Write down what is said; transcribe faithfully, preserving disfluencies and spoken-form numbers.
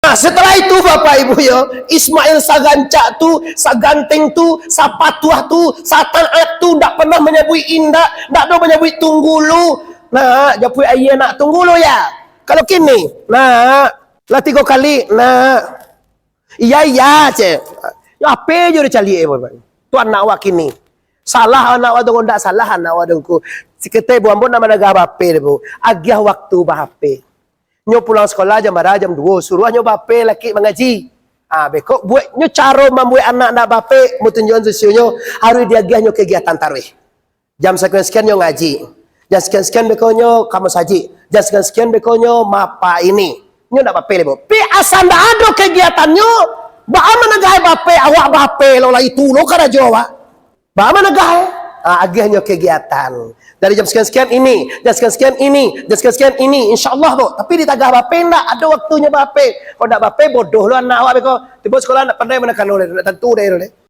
Nah, setelah itu, Bapak Ibu yo, Ismail sagancak tu, saganteng tu, sapatuah tu, sataat tu, ndak pernah manyabuik indak, ndak ado manyabuik tunggulu. Nah, japuik aia nak tunggulu ya. Kalau kini, nah, lah tigo kali, nah. Iya, iya, cek. Yo, apo jo dicaliak, eh, Bapak. Tu anak awak kini. Salah anak awak tu, ndak salah anak awak tu. Siketek bu ambo nak managah bape deh, Bu. Agiah waktu bahape. Nyo pulang sekolah jam bara, jam duo, suruah nyo bape laki mangaji. Ah, beko buek nyo caro mambuek anak ndak bape, mo tunjuakan susunyo, harus diagiah nyo kegiatan taruih. Jam sekian-sekian nyo ngaji. Jam sekian-sekian beko nyo ka masajik. Jam sekian-sekian beko nyo mapa ini. Nyo ndak bape lebo. Pi asa ndak ado kegiatannyo, baa managah bape, awak bape lo lah itu lo karajo awak. Baa managah, eh? Ah, agiah nyo kegiatan. Dari jam sekian-sekian ini, jam sekian-sekian ini, jam sekian-sekian ini, insyaallah, Bu. Tapi ditagah bape ndak, ado waktunyo bape. Kalau ndak bape, bodoh lo anak awak beko. Tibo sekolah ndak pandai manakano, ndak tantu deh, deh.